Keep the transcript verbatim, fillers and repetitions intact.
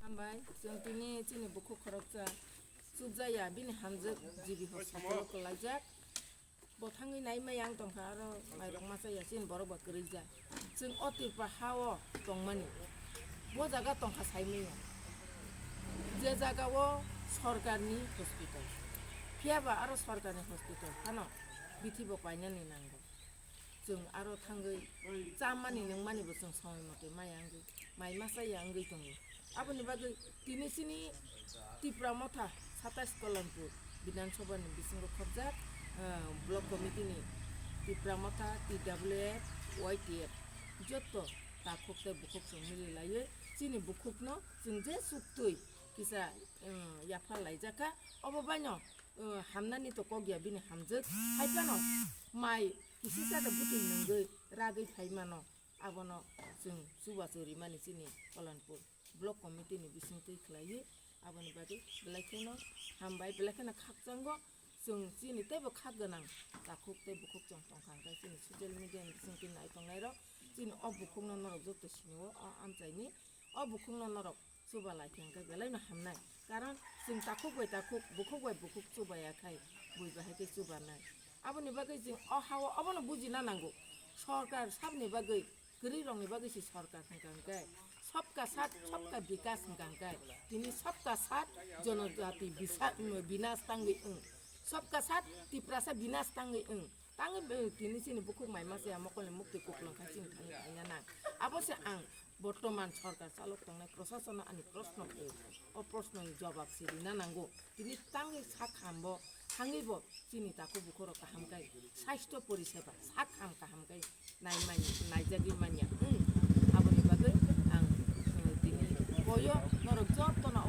Hambai, chwng tini chini bukhuk khoroksa chukjaya, bini hamjwk G B hospital kwlaijak. Bo thangwi nai maya wng tongkha, aro mairok machaya, chini borok ba kwrwija. Chwng o Tripura ha-o tongmani, bo jaga tongkha saimanya, je jaga-o sorkarni hospital, phiyaba aro sorkarni hospital phano bithi bo painani nango. Chwng aro thangwi chamani nungmani bo chwng somoi motoi maya wngwi, mai masa ya wngwi tongo. Aboni bagwi tini chini Tipra Motha satais Kalanpur Bidhan Sabha ni bisingo khopjak, ah, Block Committee ni Tipra Motha, T W F, Y T F jotto takhuk tei bukhuk chwng mili laiwi chini bukhukno chwng je suktwi kisa, um, yapha laijak kha, obo baino, uh, hamnani to kok ya bini hamjwk. Hai phano mai kisisa da bwtwi nungwi ragwi phai mano, abono chwng chubachu rimani chini Kalanpur Block Committee ni bisingtwi khlaiwi. Aboni bagwi belai kheno hambai, belai kheno khakchango. Chwng chini teibo khak gwnang takhuk tei bukhuk chwng tongkha hwnkhe chini social media ni bisingtwi nai tongnairok, chini o bukhukno norok joto sinio, o amchaini o bukhukno norok chuba lai khe hwnkhe belaino hamnai. Karon chwng takhuk bai takhuk, bukhuk bai bukhuk chubaya khai bui bahai khe chubanai. Aboni bagwi chwng o ha-o obono bujina nango. Sorkar sabni bagwi, kwrwi rokni bagwi se sorkar hwnkha hwnkhe, sabka saath, sabka bikas hwnkha hwnkhe, tini sabka saath jonojati bisa-, binas tangwi wng, sabka saath Tiprasa binas tangwi wng. Tangwi be-, tini chini bukhuk mai masa ya mokolni muktwi kuklung kha chini thani khaina nang. Abo se ang bortoman sorkar chalok tongnai prosasono ani proshno khaio. O proshnoni jobab se rina nango. Tini tangwi sak hambo, thangwi bo chini takhuk bukhuk rok kaham khai, sasthyo poriseba sak ham kaham khai nai mani, naijagwi manya. Hmm. Aboni bagwi ang, eh, tini boyo norok jotono